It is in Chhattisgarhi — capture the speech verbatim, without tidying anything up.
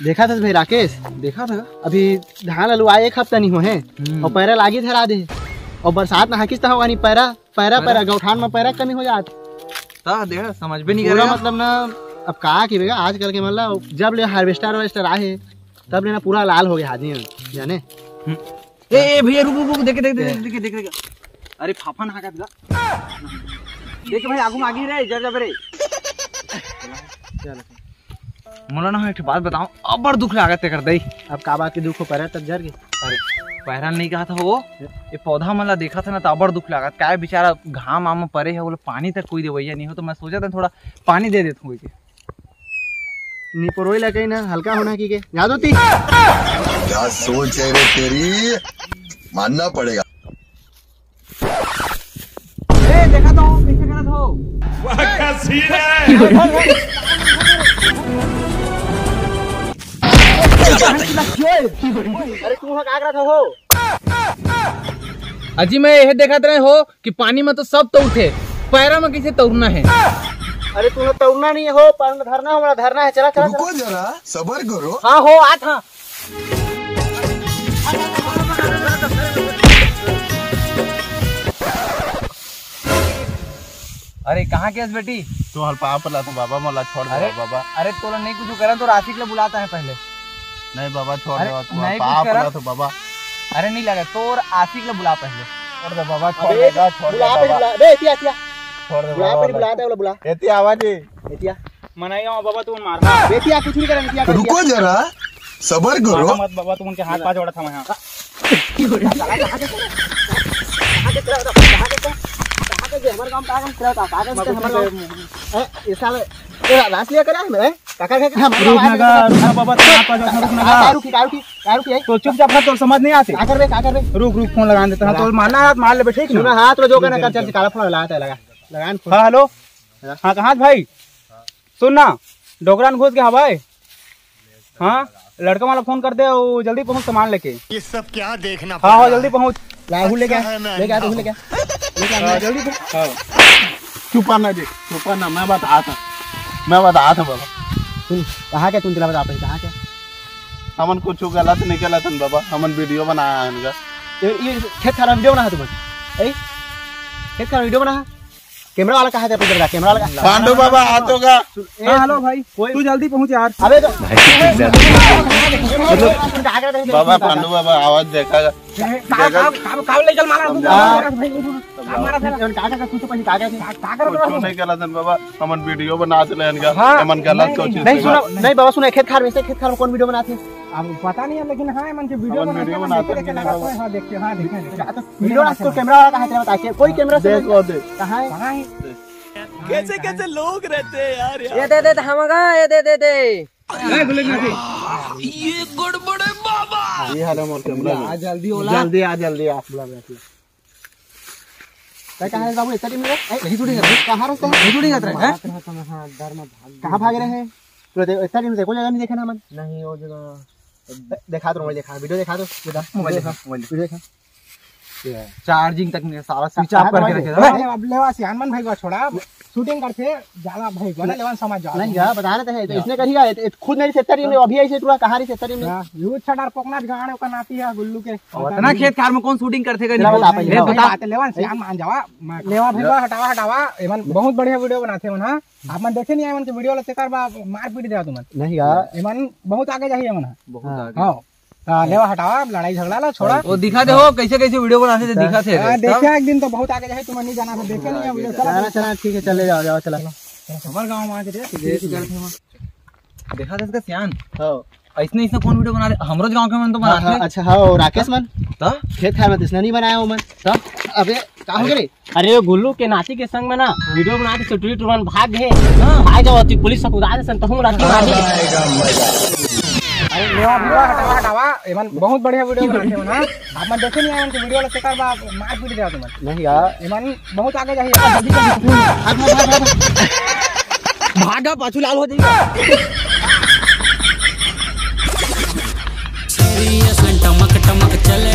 देखा था भाई राकेश, देखा था। अभी धान ल लुआए एक हफ्ता नहीं हो हे, हम्म। और पैरा लागी धरा दे, और बरसात में हाकिस त होगा नहीं पैरा, पैरा, पैरा? पैरा, गौठान में पैरा कमी हो जात। ता देखा, समझ भी नहीं पूरा करेगा। मतलब ना, अब का की बेगा, आजकल के मतलब जब ले हार्वेस्टर वार्वेस्टर आए, तब ले ना पूरा लाल हो गया आदमी, जाने। हम्म। ए, ए, भैया, रुक, रुक, रुक, देखे, देखे, देखे, देखे, देखे, देखे। अरे, फाफा नहा का देख भाई, आगू में आगी रे, जर जाबे रे। मोला ना एक ठो बात बताओ, अब्बड़ दुख लागत तेकर दई। अब का बात के दुख हो, पैरा तब जर के? अरे, पैरा नहीं कहा था वो, ये पौधा मन ला देखा था ना, तो अब्बड़ दुख लागत। काय बेचारा घाम आम परे है, वो लोग पानी तक कोई देवैया नहीं हो, तो मैं सोचा था थोड़ा पानी दे देता हूँ। निपोरोई ला कहीं ना हल्का होना की के याद होती। क्या सोच है रे तेरी, मानना पड़ेगा। ए, देखा तो कैसे करत हो। वाह, क्या सीन है। अरे तू का करत हो? अजी, मैं यह देखत रहे हो कि पानी में तो सब तौरथे, पैरा में कैसे तौरना है? अरे तू तौरना नहीं हो, पैर में धरना हो, हमारा धरना है। चला, चला, चला। रुको जरा, सबर करो। हाँ हो, आत हाँ। अरे कहाँ के हस बेटी? तू हल पाप ला तो बाबा, मोला छोड़ दे अरे, बाबा। अरे तोला नहीं कुछ करन तो आशिक ले बुलाता है पहले। नहीं बाबा, छोड़ अरे, दे, तू नहीं कुछ पाप करन। ला तो बाबा। अरे नहीं लगा, तोर आशिक ले बुला पहले। छोड़ दे बाबा, छोड़ अबे, दे, छोड़ दे बुला पहले बाबा। बुला, बे, एतिया, एतिया। छोड़ दे बुला बाबा, पहले बाबा। बुला, पहले बुला। एतिया आवाज है। एतिया। मनाई गाँव बाबा, तू मार। बेटिया कुछ नहीं करन, एतिया, रुको एतिया। जरा, सबर करो। मारा मत बाबा, तुमन के हाथ पाँव जोड़त हवं। हमारे गांव में कहाँ कहाँ तेरा काका, काका, हमारे गांव में। ए, ये साले, तेरा लाश लिया करा है मेरे? काका, काका, हमारे रुक गांव ना आया गा, था। रुक ना बाबा, तेरा हाथ पाँव जोड़त हवं, रुक ना गा। रुकी, रुकी, रुकी, रुकी। तो चुपचाप रह, तो समझ नहीं आती। काकर बे, काकर बे। रुक, रुक, फोन लगान देता हूँ, लगा। तो मारना है, मार ले बे, ठीक ना? सुना, हाथ में जो करना कर, चल, काला फोन लगा, लगा। लगा न फोन। हाँ, हेलो। हाँ, कहाँ भाई? सुन ना, डोकरा में घुस गया भाई। हाँ, लड़का वाला फोन कर दे, वो जल्दी पहुँच सामान लेके। ये सब क्या देखना हाँ, हाँ, पड़ रहा जल्दी है? पहुँच। लाहू लेके आ, अच्छा है, मैं लेके आ, तू अंधा लेके आ। लेके आ, हाँ, जल्दी पहुँच। हाँ। चुपा ना दे, चुपा ना, मैं बता था, मैं बता था बाबा। सुन, कहाँ के तुम दिला बता, कहाँ के? हमन कुछ गलत नहीं गलत हन बाबा, हमन वीडियो बनाया है इनका। ये, ये खेत खार वीडियो बना है तुमन? ए? खेत खार वीडियो बना है? कैमरा वाला कहाँ है तेरे को? कैमरा वाला कहाँ? पांडू बाबा, हाथ होगा। हाँ, हेलो भाई, कोई तू जल्दी पहुँच यार। अबे तो भाई, तू ठीक से। बाबा, पांडू बाबा, आवाज देखा। का, का, का, का, का लेकर मारा तू? हाँ। मारा था। का, का, का, तू तो पहले का, का, का, का कर कुछ रहा नहीं गलत है बाबा, हमन वीडियो बना चले इनका, हाँ। हमन गलत नहीं, सोचे नहीं, थे। सुनो, नहीं बाबा, सुनो, खेत खार में से, खेत खार में कौन वीडियो बनाते हैं? अब पता नहीं है, लेकिन हाँ, मन के वीडियो हमन बनाते वीडियो हैं, बनाते देखे, हैं, देखे, हाँ, देखते, हाँ, देखे, देखे। वीडियो आज तो कैमरा वाला कहाँ है, तेरा बता, कोई कैमरा से देख, वो देख। कहाँ है? कहाँ है? कैसे कैसे लोग रहते हैं यार, यार। ये दे दे, धमाका, ये दे दे दे। ये गड़बड़ है बाबा। ये हाल है मोर कैमरा में। आ जल्दी ओला। जल्दी आ, जल्दी आ। बुला, बुला, बुला। काय कहाँ है बाबू? इतना दिन में? ए, यही थोड़ी जाता है। कहाँ रहता है? यही थोड़ी जाता है, हैं? बात रहता है, हाँ, डर में भाग कहाँ भाग रहे हैं? पूरा दे-, इतना दिन में देखो जगह नहीं देखे ना मन। नहीं, वो जगह। दे-, दिखा दो, मोबाइल दिखा, वीडियो दिखा दो, बेटा। मोबाइल दिखा, मोबाइल दिखा। वीडियो दिखा। चार्जिंग तक नहीं, साला स्विच ऑफ कहाँ करके रखे था। अरे, अब लेवा सियान मन भाई को छोड़ा, अब शूटिंग करते ज्यादा भाई को ना, लेवा समझ जाओ। नहीं यार, बता रहे थे, तो इसने करी है, इत-, खुद नहीं सेटर में, अभी ऐसे टूरा कहाँ रही सेटर में? हाँ, यू छटार पोकना गाड़ ओकर नाती है गुल्लू के। इतना खेत खार में कौन शूटिंग करथे का तेरा नहीं? बता, पहले ए, बता। बता। बात लेवा सियान मान जावा। लेवा भाई, हटावा, हटावा, एमन बहुत बढ़िया वीडियो बनाते हो ना। आप मन देखे नहीं आए, एमन के वीडियो ला तेकर बा मार पीट देवा तुमन। नहीं यार। एमन बहुत आगे जाही एमन। बहुत हाँ। आगे। हाँ। हाँ, लेवा हटावा, अब लड़ाई झगड़ा ला छोड़ा। वो दिखा दे हो, कैसे कैसे वीडियो बनाते थे, दिखा थे। हाँ, देखा एक दिन तो बहुत आगे जाही, तुमन नहीं जाना था, देखे नहीं है वीडियो, चला। चला, चला, ठीक है, चले जाओ, जाओ, चला। चला, हमारे गाँव में आके देख, देख, देख। देखा था इसका सियान? हाँ। ऐसने, ऐसने कौन वीडियो बना रहे? हमरो गाँव के मन तो हाँ, बनाते हाँ, हैं। अच्छा, हाँ, और राकेश मन? तो? खेत खार में तो इसने नहीं बनाया हो मन। तो? अबे, का हो गया रे? अरे, वो गुल्लू के नाती के संग में ना वीडियो बना के चुटरी टुरन भाग गए। हाँ। भाग जाओ, अति पुलिस सब उड़ा दे सन, तहूँ लाठी मारी। अरे, लेवा, लेवा, हटावा, हटावा। एमन बहुत बढ़िया वीडियो बनाते हो ना। आप मन देखे नहीं आए, एमन के वीडियो ला तेकर बा मार पीट देवा तुमन। नहीं यार। एमन बहुत आगे जाही। भाग, भाग, भाग, भाग, भाग। भागा, पाछू लाल हो जाएगा। टमक टमक चले